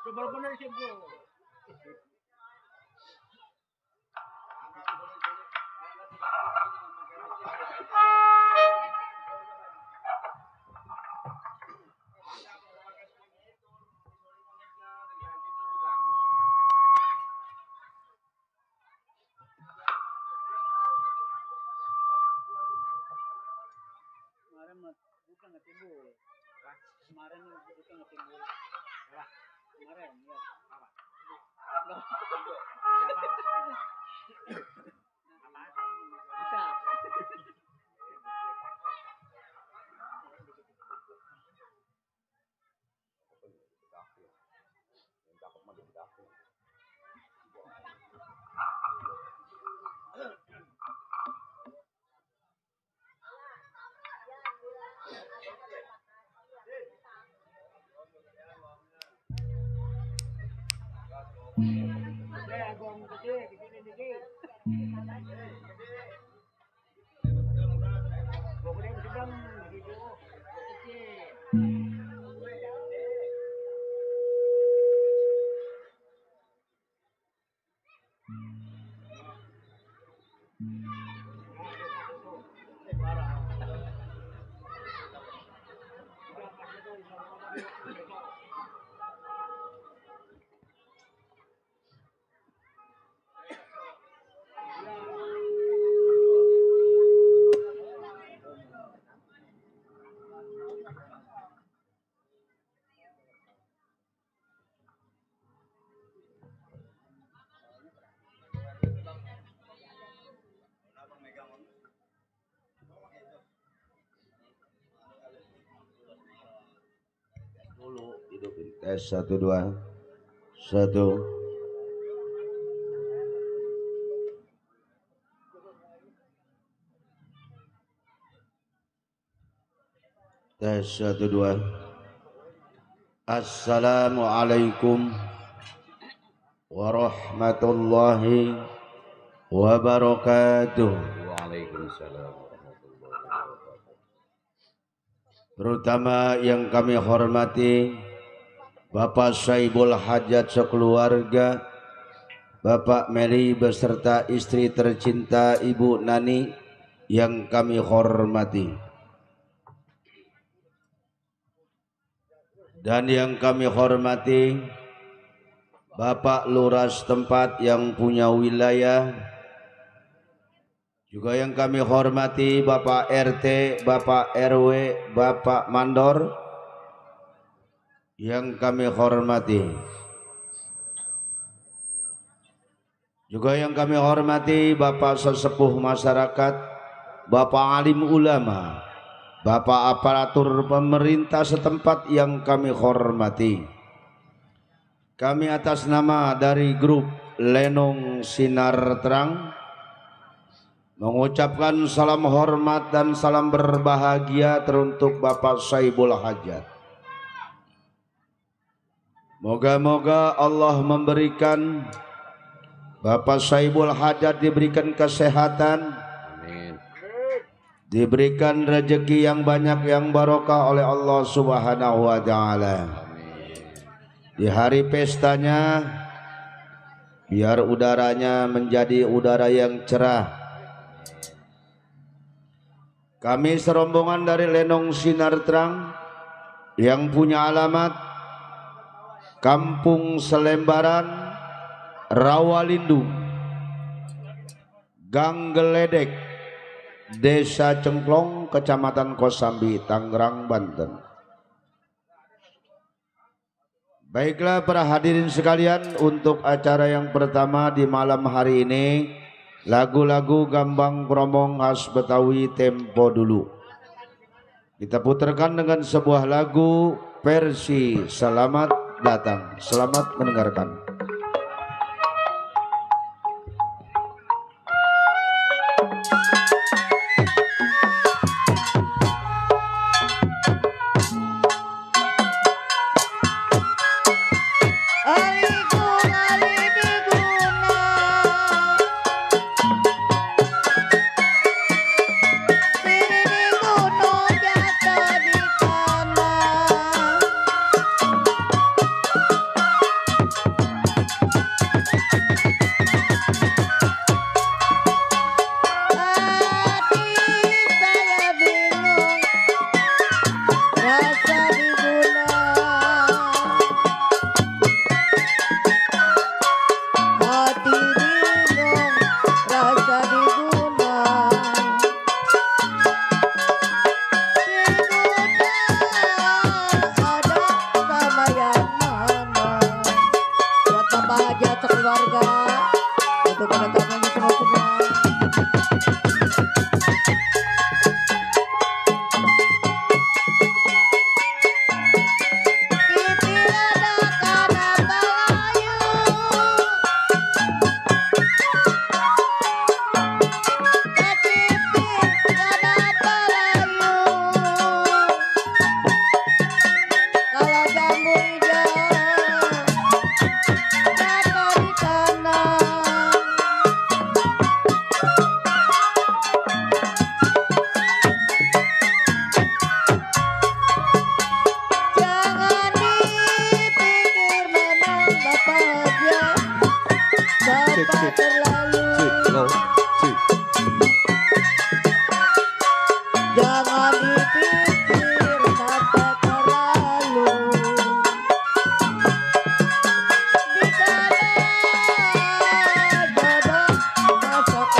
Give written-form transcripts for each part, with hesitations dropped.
Benar-benar sih bro. Bukan nggak timbul. Kemarin bukan nggak timbul. Kemarin ya. Apa? Bisa. Tes 1 2 1 tes 1 2. Assalamualaikum warahmatullahi wabarakatuh. Waalaikumsalam warahmatullahi wabarakatuh. Terutama yang kami hormati Bapak Saibul Hajat sekeluarga, Bapak Meli beserta istri tercinta Ibu Nani yang kami hormati, dan yang kami hormati Bapak Lurah setempat yang punya wilayah, juga yang kami hormati Bapak RT, Bapak RW, Bapak Mandor yang kami hormati, juga yang kami hormati Bapak sesepuh masyarakat, Bapak alim ulama, Bapak aparatur pemerintah setempat yang kami hormati. Kami atas nama dari grup Lenong Sinar Terang mengucapkan salam hormat dan salam berbahagia teruntuk Bapak Saibul Hajat. Moga-moga Allah memberikan Bapak Saibul Hajat diberikan kesehatan, amin, diberikan rezeki yang banyak yang barokah oleh Allah Subhanahu wa taala. Di hari pestanya biar udaranya menjadi udara yang cerah. Kami serombongan dari Lenong Sinar Terang yang punya alamat Kampung Selembaran, Rawalindung, Gang Geledek, Desa Cengklong, Kecamatan Kosambi, Tangerang, Banten. Baiklah para hadirin sekalian, untuk acara yang pertama di malam hari ini, lagu-lagu gambang kromong khas Betawi tempo dulu. Kita putarkan dengan sebuah lagu versi Selamat Datang. Selamat mendengarkan. Tadi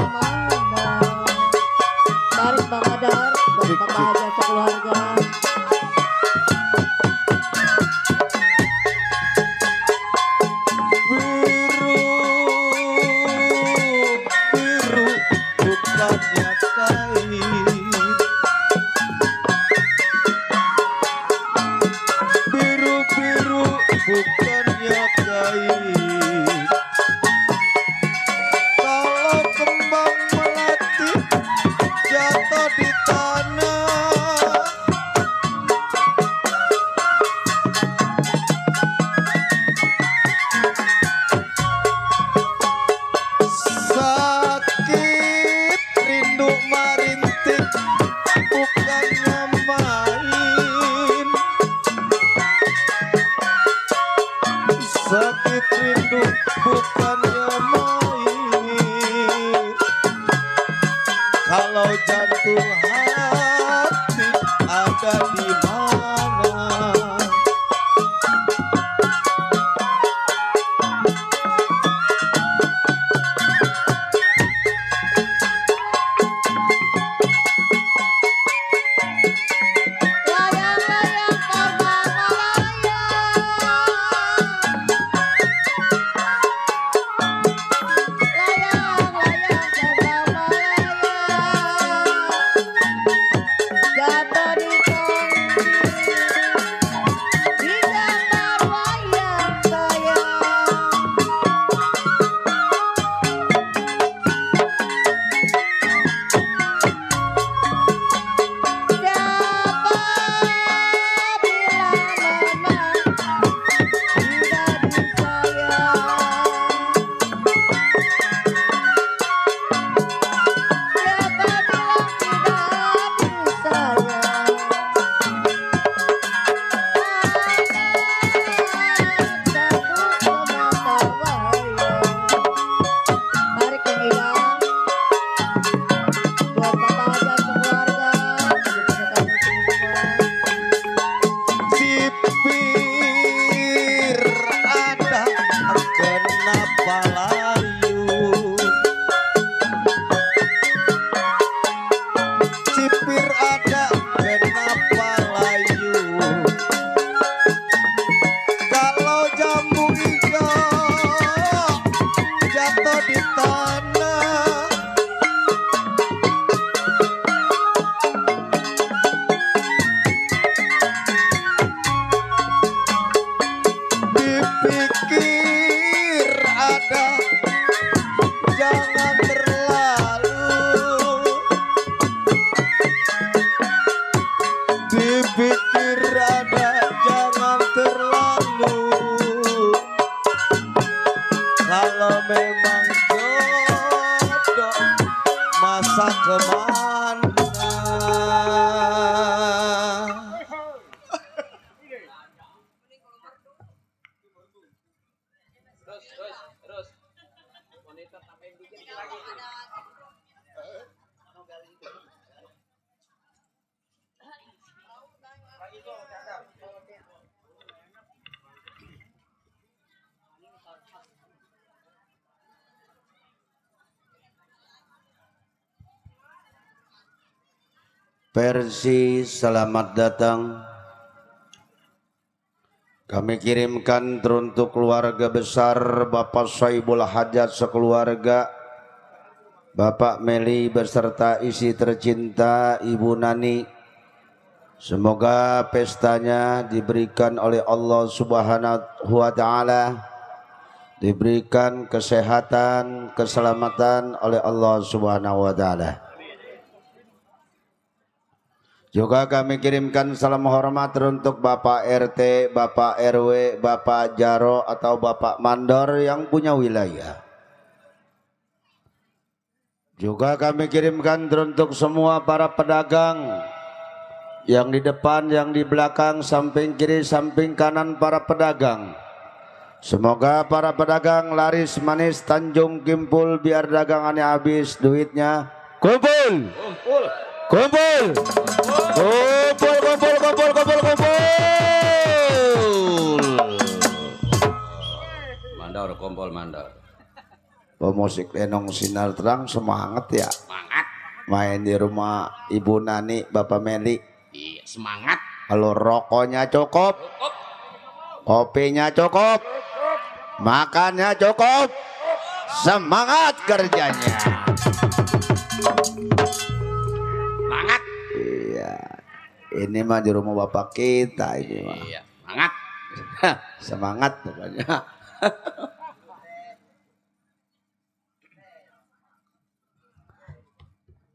kemana. Tarik Bang Adar buat Bapak Haja sekeluarga. Biru bukannya kain, biru bukannya kain. Kalau kembang melati jatuh di tanah, sakit rindu marintik bukannya main. Sakit rindu bukannya main. Kalau jantung hati ada di mana? Layang-layang terbang melayang. Layang-layang terbang melayang. Jatuh di kongsi, di gambar wayang sayang. Siapa bilang memang tidak disayang? Siapa bilang tidak disayang? Ada satu semata wayang. Tarik yang hilang buat Bapak Haja sekeluarga. Kepada kami semua. Sipir ada kenapa layu? Sipir ada kenapa layu? Kalau jambu hijau jatuh di tanah, dipikir ada jangan terlalu, dipikir ada jangan terlalu. Kalau memang jodoh masa kemana? Terus wanita tambahin dikit lagi. Lagi tuh, cakap. Persi selamat datang. Kami kirimkan teruntuk keluarga besar Bapak Soibul Hajat sekeluarga, Bapak Meli beserta isi tercinta Ibu Nani. Semoga pestanya diberikan oleh Allah Subhanahu wa Ta'ala, diberikan kesehatan, keselamatan oleh Allah Subhanahu wa Ta'ala. Juga kami kirimkan salam hormat untuk Bapak RT, Bapak RW, Bapak Jaro atau Bapak Mandor yang punya wilayah. Juga kami kirimkan untuk semua para pedagang yang di depan, yang di belakang, samping kiri, samping kanan para pedagang. Semoga para pedagang laris manis Tanjung Kimpul, biar dagangannya habis duitnya. Kumpul. Kumpul, kumpul, kumpul, kumpul, kumpul, kumpul. Mandor, kumpul mandor. pemusik lenong sinar terang semangat ya. Semangat. Main di rumah Ibu Nani, Bapak Meli. Iya, semangat. Kalau rokoknya cukup, kopinya cukup, makannya cukup, semangat kerjanya. Semangat. Iya, ini mah di rumah bapak kita ini mah. Iya, semangat. Semangat pokoknya.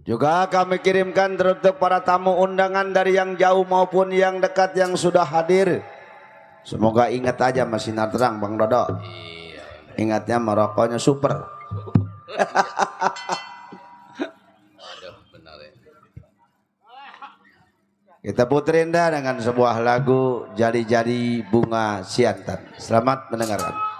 Juga kami kirimkan untuk para tamu undangan dari yang jauh maupun yang dekat yang sudah hadir. Semoga ingat aja Mas Sinar Terang Bang Dodo. Iya. Ingatnya merokoknya super. Aduh, benar ya. Kita puterin dah dengan sebuah lagu Jadi-Jadi Bunga Siantan. Selamat mendengarkan.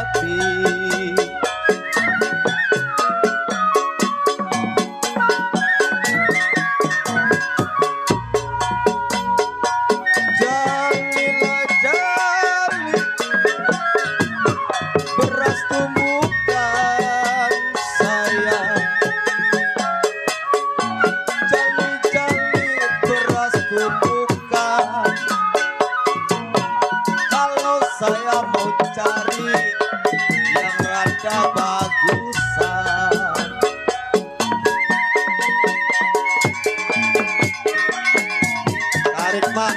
hati. Jalilah jali, beras tumbukan sayang. Jali-jali beras tumbukan. Kalau saya mau cari yang rada bagusan, tarik mak.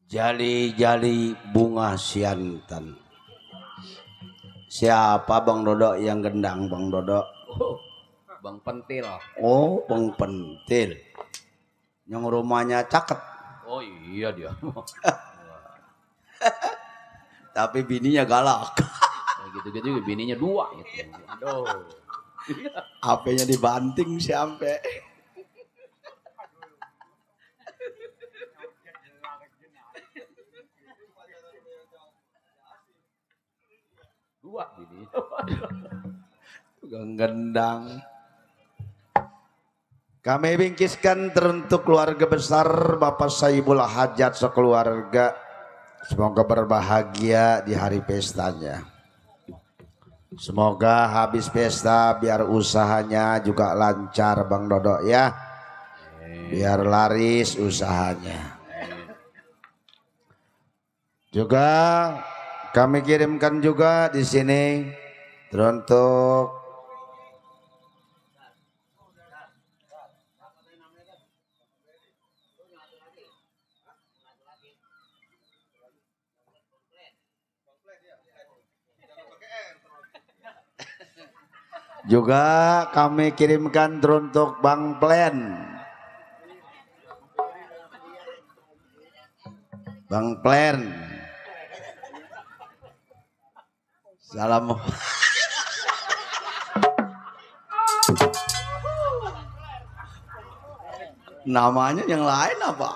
Jali-jali bunga siantan. Siapa Bang Dodo yang gendang Bang Dodo? Bang Pentil. Oh, Bang Pentil. Yang rumahnya caket. Oh iya dia. Tapi bininya galak. Gitu-gitu juga bininya 2 gitu. Aduh. HP-nya dibanting sampai. Bini. Tukang gendang. Kami bingkiskan teruntuk keluarga besar Bapak Saibul Hajat sekeluarga. Semoga berbahagia di hari pestanya. Semoga habis pesta biar usahanya juga lancar Bang Dodo ya. Biar laris usahanya. Juga kami kirimkan juga di sini teruntuk juga kami kirimkan teruntuk Bang Plen. Bang Plen. Salam. Namanya yang lain apa?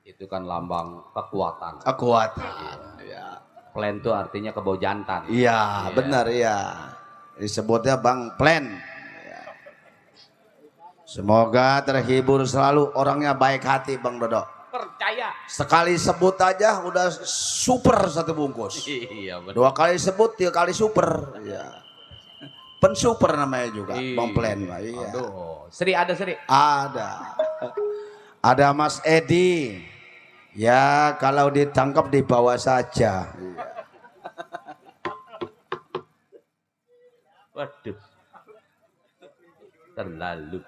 Itu kan lambang kekuatan. Kekuatan. Ya. Plan itu artinya kebau jantan. Iya, benar ya. Disebutnya Bang Plen. Ya. Semoga terhibur selalu, orangnya baik hati Bang Dodo. Percaya. Sekali sebut aja udah super satu bungkus. Iya benar. 2 kali sebut 3 kali super. Iya. Pensuper namanya juga Bang Plen. Iya. Aduh, Sri ada Sri. Ada. Ada Mas Edi. Ya kalau ditangkap dibawa saja. Iya. Waduh. Terlalu.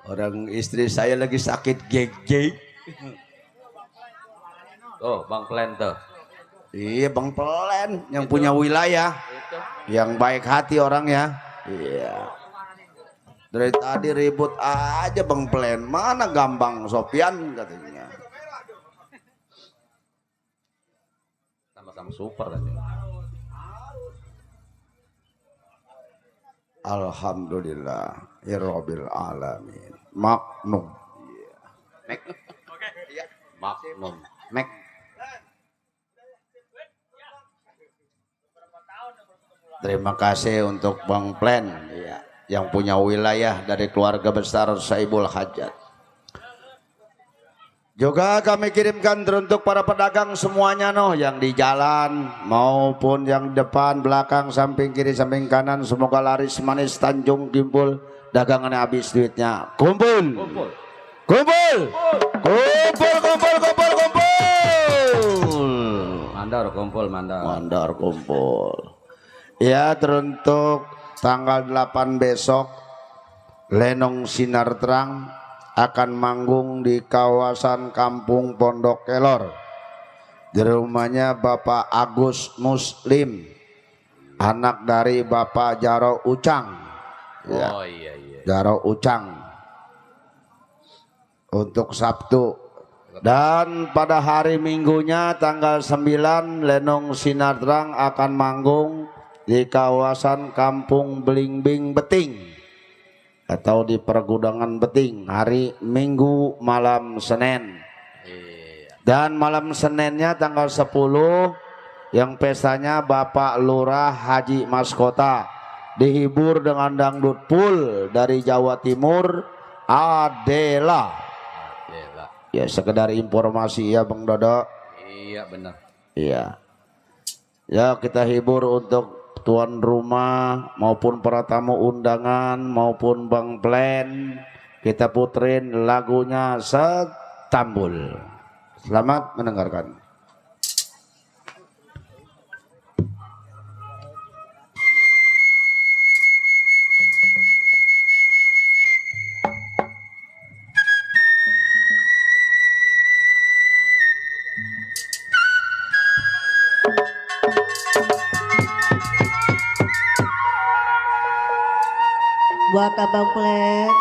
Orang istri saya lagi sakit gigi. Oh, Bang Plen tuh. Iya Bang Plen yang punya wilayah, yang baik hati orangnya. Iya. Dari tadi ribut aja Bang Plen. Mana Gambang Sopian katanya. Sama-sama super tadi. Alhamdulillah ya Rabbil Alamin. Magnum. Mek. Magnum. Mek. Terima kasih untuk Bang Plen ya, yang punya wilayah dari keluarga besar Saibul Hajat. Juga kami kirimkan teruntuk para pedagang semuanya yang di jalan maupun yang depan, belakang, samping kiri, samping kanan, semoga laris manis Tanjung Kimpul, dagangannya habis duitnya. Kumpul. Kumpul. Kumpul. Kumpul, kumpul, kumpul, kumpul. Mandar kumpul, mandar. Mandar kumpul. Ya, teruntuk tanggal 8 besok Lenong Sinar Terang akan manggung di kawasan Kampung Pondok Kelor. Di rumahnya Bapak Agus Muslim, anak dari Bapak Jaro Ucang. Ya, Oh iya iya. Jaro Ucang. Untuk Sabtu. Dan pada hari Minggunya tanggal 9 Lenong Sinar Terang akan manggung di kawasan Kampung Belingbing Beting atau di Pergudangan Beting hari Minggu malam Senin. Iya. Dan malam Seninnya tanggal 10 yang pestanya Bapak Lurah Haji Maskota, dihibur dengan dangdut full dari Jawa Timur, Adela. Iya. Ya sekedar informasi ya Bang Dodo. Iya benar. Iya. Ya kita hibur untuk tuan rumah maupun para tamu undangan maupun Bang Plen, kita puterin lagunya Setambul. Selamat mendengarkan. Buat Abang Plen,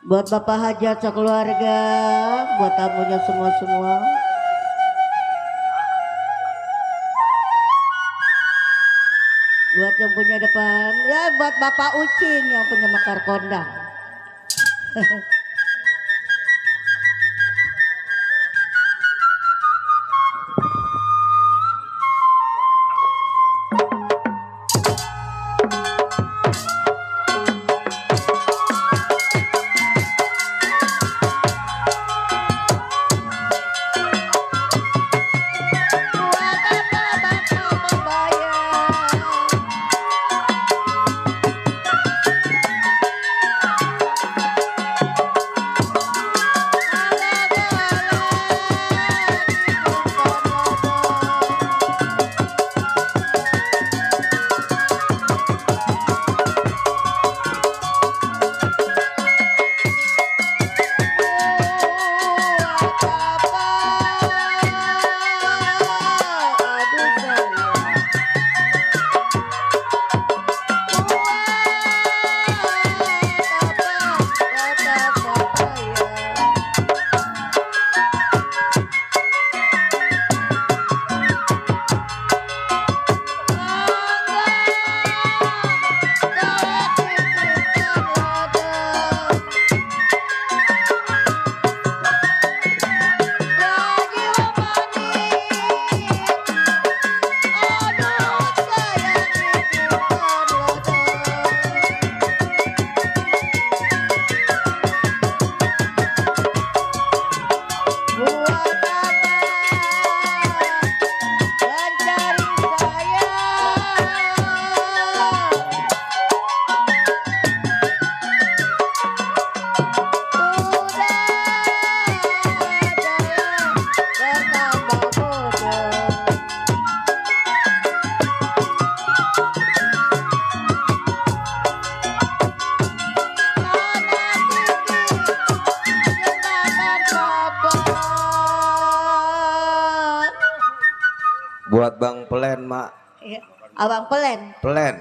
buat Bapak Hajat sekeluarga, buat tamunya semua-semua. Buat yang punya depan, ya buat Bapak Ucing yang punya mekar kondang. Buat Bang Pelen, Mak. Iya. Abang Pelen. Pelen.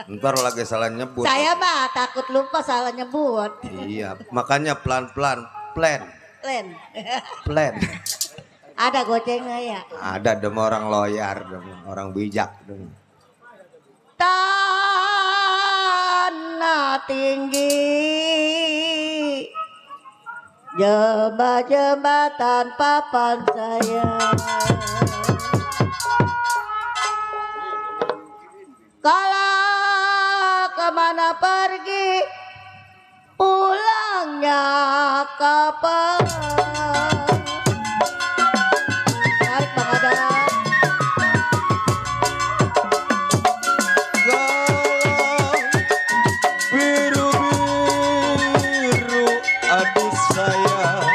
Ntar lagi salah nyebut. Saya mah takut lupa salah nyebut. Iya, makanya pelan-pelan. Plen. Plen. Plen. Ada gocengnya ya. Ada demi orang loyar, demi orang bijak. Demi. Tanah tinggi, jembatan papan saya. Kalau kemana pergi, pulangnya kapan? Tarik Bang Adam. Biru-biru aduh sayang,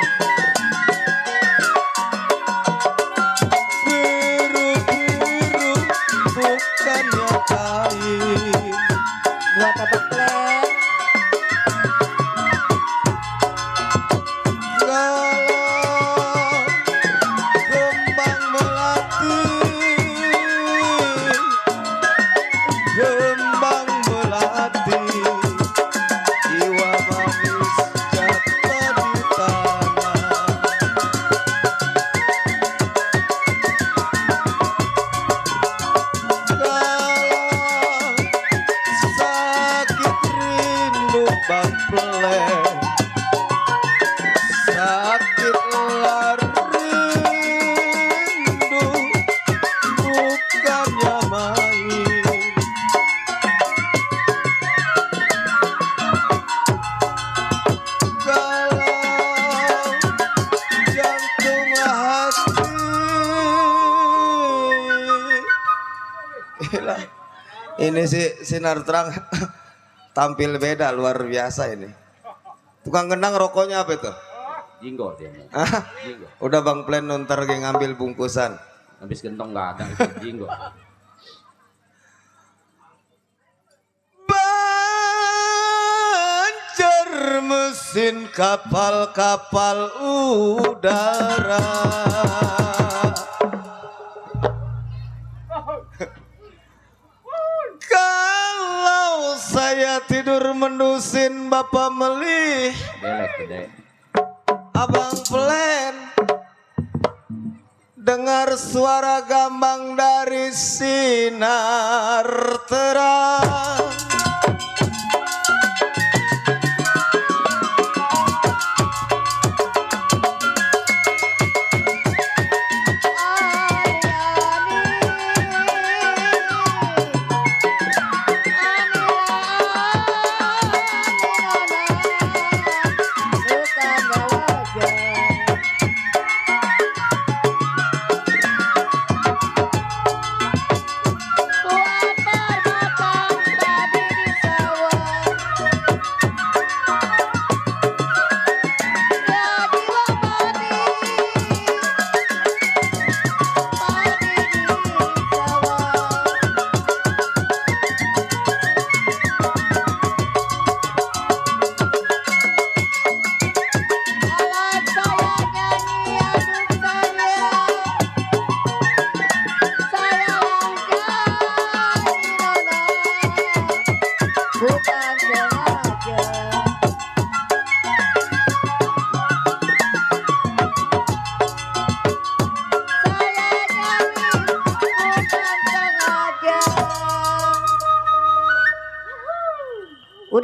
biru-biru bukannya kain. Buat Abang Plen. Galau kembang melati, kembang melati, jiwa manis jatuh di tanah. Galau sakit rindu Bang Pelen, sakit rindu bukannya main. Kalau jantung hati, gila. Ini si Sinar Terang tampil beda luar biasa ini. Tukang gendang rokoknya apa itu? Jinggo dia. Hah? Jinggo. Udah Bang Plen nonton lagi ngambil bungkusan. Habis gentong nggak ada itu jinggo. Banjar mesin kapal-kapal udara, kalau saya tidur mendusin Bapak melih Belek gede. Abang Plen dengar suara gambang dari sinar terang.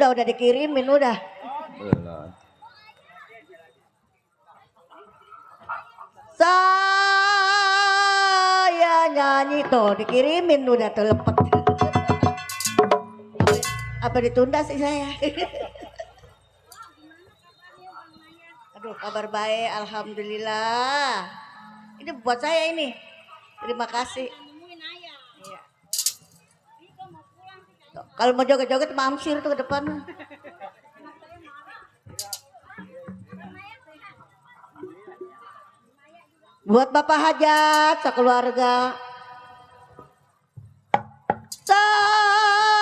Udah dikirimin udah. Belum. Saya nyanyi tuh dikirimin udah telepet. Apa ditunda sih saya? Aduh, kabar baik, alhamdulillah. Ini buat saya ini. Terima kasih. Iya. Tuh, kalau mau joget-joget mamsir tuh ke depan. Buat Bapak hajat sekeluarga. Saya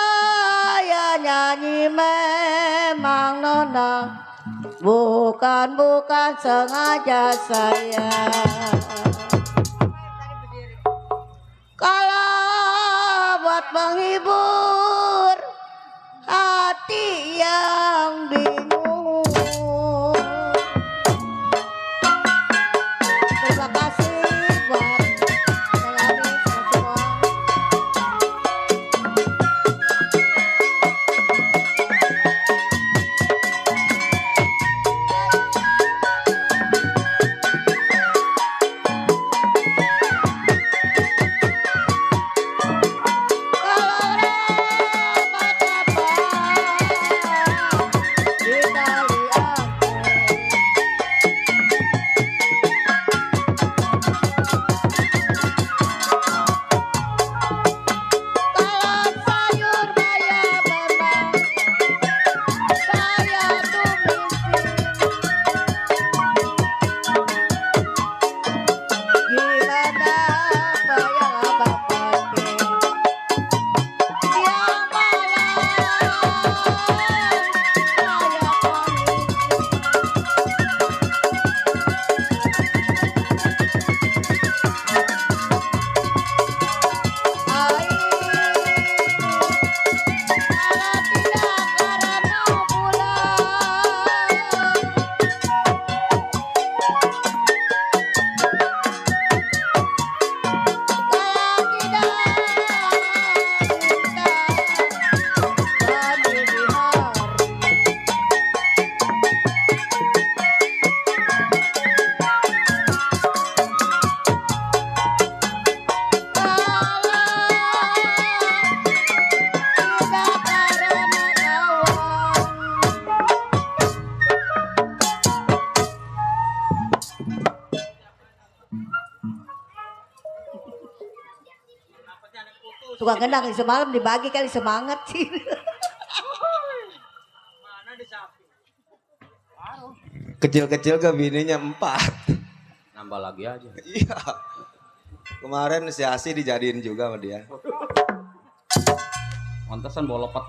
nyanyi memang nona, bukan sengaja saya. Kalau buat menghibur hati yang bingung. Terima kasih buat Melani sama semua. Tukang gendang semalam dibagi kali semangat sih. Mana di sapi? Kecil-kecil ke bininya 4. Nambah lagi aja. Iya. Kemarin si Asi dijadiin juga sama dia. Mantesan bawa lepet.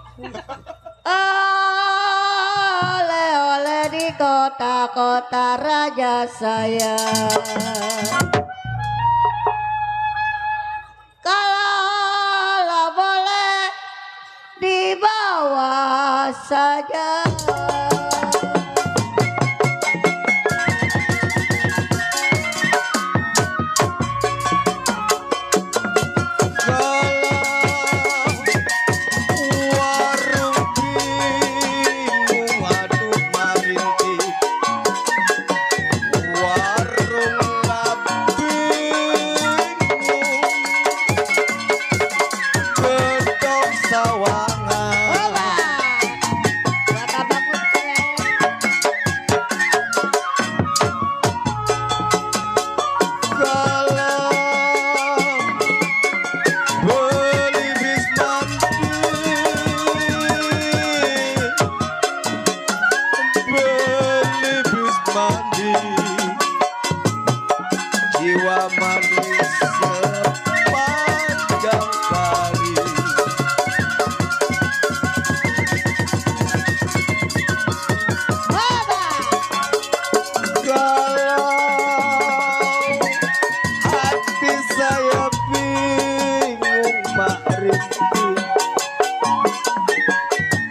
Oleh-oleh di kota-kota raja saya. Kalau boleh dibawa saja. Warung bingung aduh marinti. Warung gedong sawangan. Buat abang Kalau beli bis mandi, jiwa manis sepanjang kali. Kalau hati saya bingung Mak Rinti,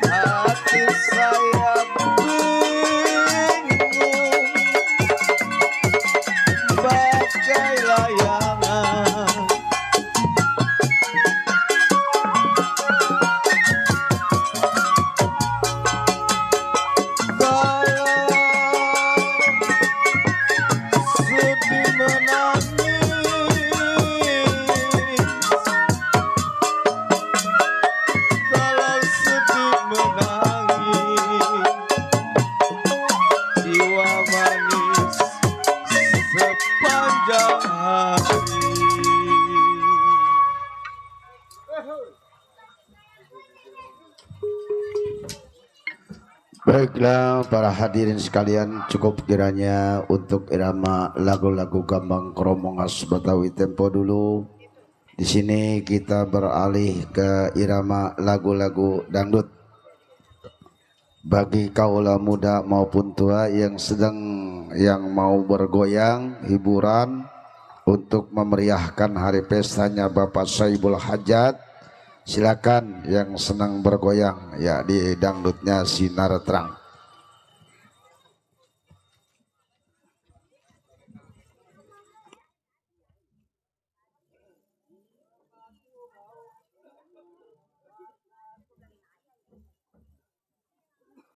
hati saya bingung bagai layangan. Sedih menangis, kalau sedih menangis, jiwa manis sepanjang hari. Baiklah para hadirin sekalian, cukup kiranya untuk irama lagu-lagu Gambang Kromong khas Betawi tempo dulu. Di sini kita beralih ke irama lagu-lagu dangdut. Bagi kaula muda maupun tua yang mau bergoyang hiburan, untuk memeriahkan hari pestanya Bapak Saibul Hajat. Silakan yang senang bergoyang ya di dangdutnya Sinar Terang.